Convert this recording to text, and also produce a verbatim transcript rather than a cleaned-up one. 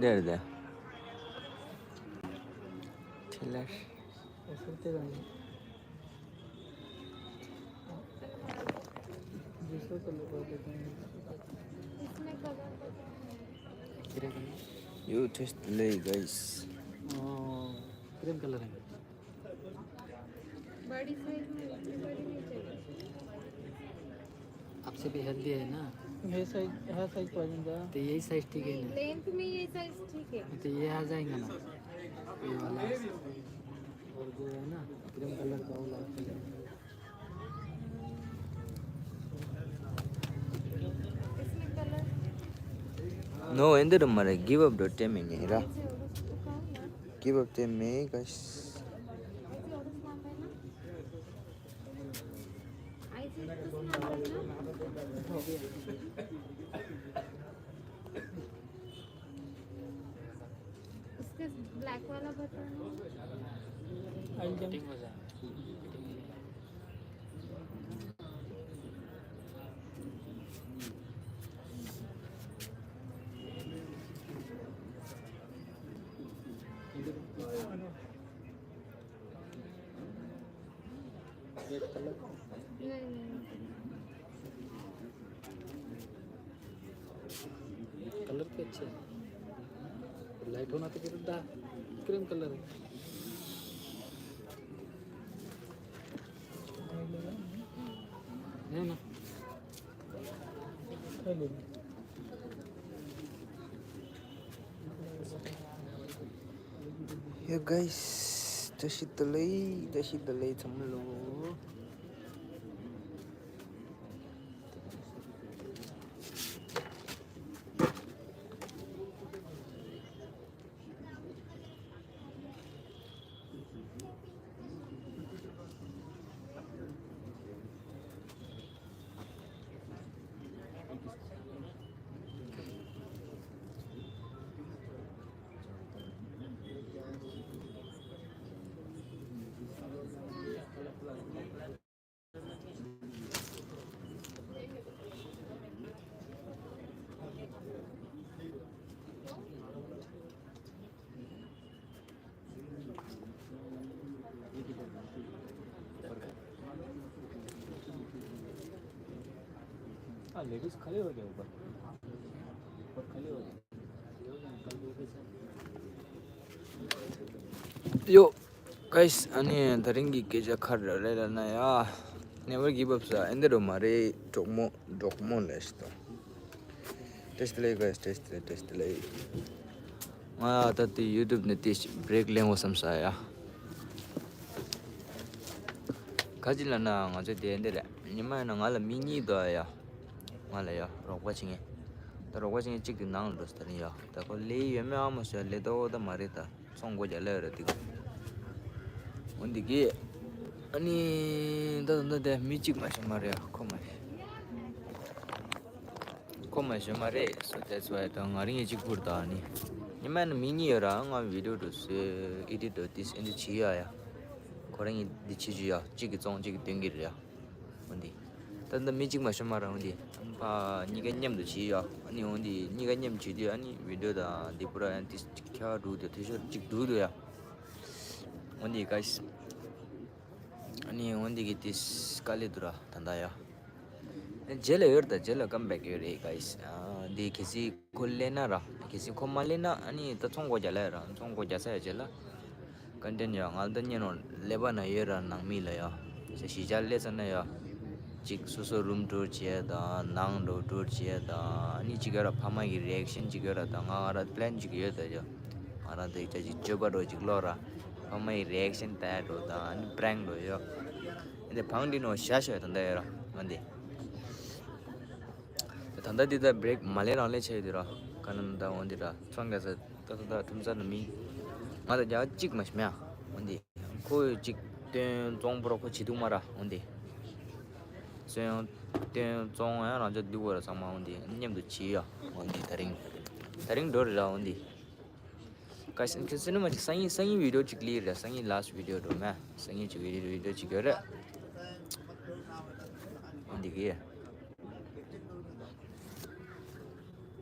འདིར་དེ། ཁྲི་ལར། You test delay, guys. Cream colour है। बड़ी साइज में, इतनी बड़ी नहीं चाहिए। आपसे भी हेल्दी है ना? ये साइज, ह्या साइज पाहिजे का? तो यही साइज ठीक है ना? लेंथ में ये साइज ठीक है। तो ये आ जाएगा ना, ये वाला। और जो है ना, क्रीम कलर का, वो लाइट कलर। इसमें colour. No, in the room, give up the ten minute. ऐसे और उसको कहो ना। Give up ten minute, guys. ऐसे और उसको आता है ना। ऐसे तो सुना था ना। उसके ब्लैक वाला बटन। Red colour. नहीं, नहीं। कलर तो अच्छे हैं। लाइट होना तो फिर डार्क क्रीम कलर है। नहीं ना। Yo, guys, བཀྲ་ཤིས་བདེ་ལེགས། བཀྲ་ཤིས་བདེ་ལེགས་ཚང་མ་ལོ། हाँ, लेडीज खड़े हो गए ऊपर। ऊपर खड़े हो गए। यो, गाइस, अनि धरिंगी के जा खर रे रे ना या। Never give up सा, एंदे रो मारे, डोकमो, डोकमो लेस तो। टेस्ट ले गाइस, टेस्ट ले, टेस्ट ले। ང་ད་ལྟ་ཡུ་ཊུབ་ནས་དེ་བྷི་རེག་ལེན་འོ་བསམ་ས་ཡ། ག་ཅི་ལ་ན་ང་ཚོ་དེ་འདི་རེད། ཉི་མ་ཡིན་ན་ང་ལ་མི་གཉིས་འདུག་ཡ། ང་ལ་ཡ་རོགས་པ་བྱེད་མཁན། ད་རོགས་པ་བྱེད་མཁན་གཅིག་དེ་ནང་ལ་འགྲོ་ས་ད་ནི་ཡ། ད་ཁོ་ལས་ཡོད་མེད་ཨ་མ་ཟེར་ལས་ད་འོ་ད་མ་རེད་ད། ཚོང་སྒོ་རྒྱག་ལ་ཡོད་རེད་འདི་ག་འོ་འདི་གི། ཨ་ནི་ད་ད་ད་དེ་མི་གཅིག་མ་ཤོད་མ་རེད་ཡ། ཁོ་མ་ཤོད། ཁོ་མ་ཞོན་མ་རེད། So that's why ད་ང་རང་གིས་གཅིག་པུར་ད་ནི། ཉི་མ་ནི་མི་གཉིས་ཡོད་ར། ང་བི་ཌིའོ་འགྲོ་སོ་ཨེ་ཌིཊ་འགྲོ་ཏིས་ཨེ་འདི་བྱེད་ཡ་ཡ། ཁོ་རང་གིས་འདི་བྱེད་རྒྱུ་ཡ། གཅིག་གིས་བཙོང་གཅིག་གིས་སྟོན་གྱི་རེད་ཡ། འོ་འདི། ད་ད་མི་གཅིག་མ་ཞོན་མ་ར་འོ་འདི། ཕ་གཉིས་ཀ་མཉམ་དུ་བྱེད་ཡ། ཨ་ནི་འོ་འདི་གཉིས་ཀ་མཉམ་བྱེད་དུས་ཨ་ནི་བི་ཌིའོ་དང་འདི་པུ་ར་ཡང་ཏིས་གཅིག་ཁྱ་འགྲོ་དུས་དེ་ཤོར་གཅིག་འགྲོ་དུས་ཡ། འོ་འདི་ག་ཤི། ཨ་ནི་འོ་འདི་གི་ཏིས་དཀའ་ལས་འདུག་ར་ད་ད་ཡ། རྗེས་ལ་ཡོད་རེད་ད། རྗེས་ལ་ཀམ་བེག་ཡོད་རེད་guys། ཨ་འདི་གལ་སྲིད་ཁོ་ལེན་ན་ར། གལ་སྲིད་ཁོ་མ་ལེན་ན་ཨ་ནི་ད་ཚོང་སྒོ་རྒྱག་ལ་ཡ་ར། ཚོང་སྒོ་རྒྱག་ཚར་ཡ་རྗེས་ལ་ཀོན་ཊེན་ཡ་ང་ལ་ད་ཉན་ནོ་ཀླད་པ་ན་ཡོད་ར། ནང་མི་ལ་ཡ་ཞེ་གཞིས་ཆགས་སླེབས་ཚར་ན་ཡ། གཅིག་སོ་སོ་རུམ་ཊུར་བྱས་དང་ནང་འགྲོ་ཊུར་བྱས་དང་། ཨ་ནི་གཅིག་ཡོད་ར་ཕ་མ་གི་རི་ཨེག་ཤན་གཅིག་ཡོད་ར། ད་ང་ང་ར་པི་ལན་གཅིག་ཡོད་ད་ཡ། ང་རང་ད་ཡིག་ཆ་གཅིག་སྤྱོད་པ་འགྲོ་གཅིག་ཀློག་ར། ཕ་མ་གི་རི་ཨེག་ཤན་ལྟ་ཡ་འགྲོ་དང་ཨ་ནི་པི་རེང་འགྲོ་ཡ། ཨ་ནི་བང་འདི་ནོ་ཤ་ཤ་ད་ད་ཡ་ར་ང་འདི། ད་ལྟ་འདི་ད་བྷི་རེག་མ་ལེན་རང་ལེན་བྱས་ཡོད་དུས་ར། ག་ནམ་ད་འོ་འདི་ར་ཚོང་རྒྱག་ས་ད་ད་ད་ཁྲོམ་ས་ནང་མི་ང་ད་རྒྱ་གཅིག་མ་ཤི་མེད་ཨ། འོ་འདི་ཁོ་གཅིག་སྟོན་བཙོང་པོ་ར་ཁོ་བྱེད་ཐུབ་མ་ར། འོ་འདི་སོན་སྟོན་བཙོང་ཡང་རང་ཅག་འདི་གོ་ར་ཚང་མ་འོ་འདི་མཉམ་དུ་བྱེད་ཡ། འོ་འདི་ད་རིང་ད་རིང་འགྲོ་རེད་ར། འོ་འདི། ག་སེ་ཁེ་སེ་ནུ་མ་ཅིག་སང་ཉིན་སང་ཉིན་བི་ཌིའོ་ཅིག་ལི་རེད། སང་ཉིན་ལཱ་སི་ཊི་བི་ཌིའོ་འགྲོ་མེད། སང་ཉིན་ཅིག་བི་ཌིའོ་བི་ཌིའོ་ཅིག་ཡོད་རེད། འགྲིག་གི།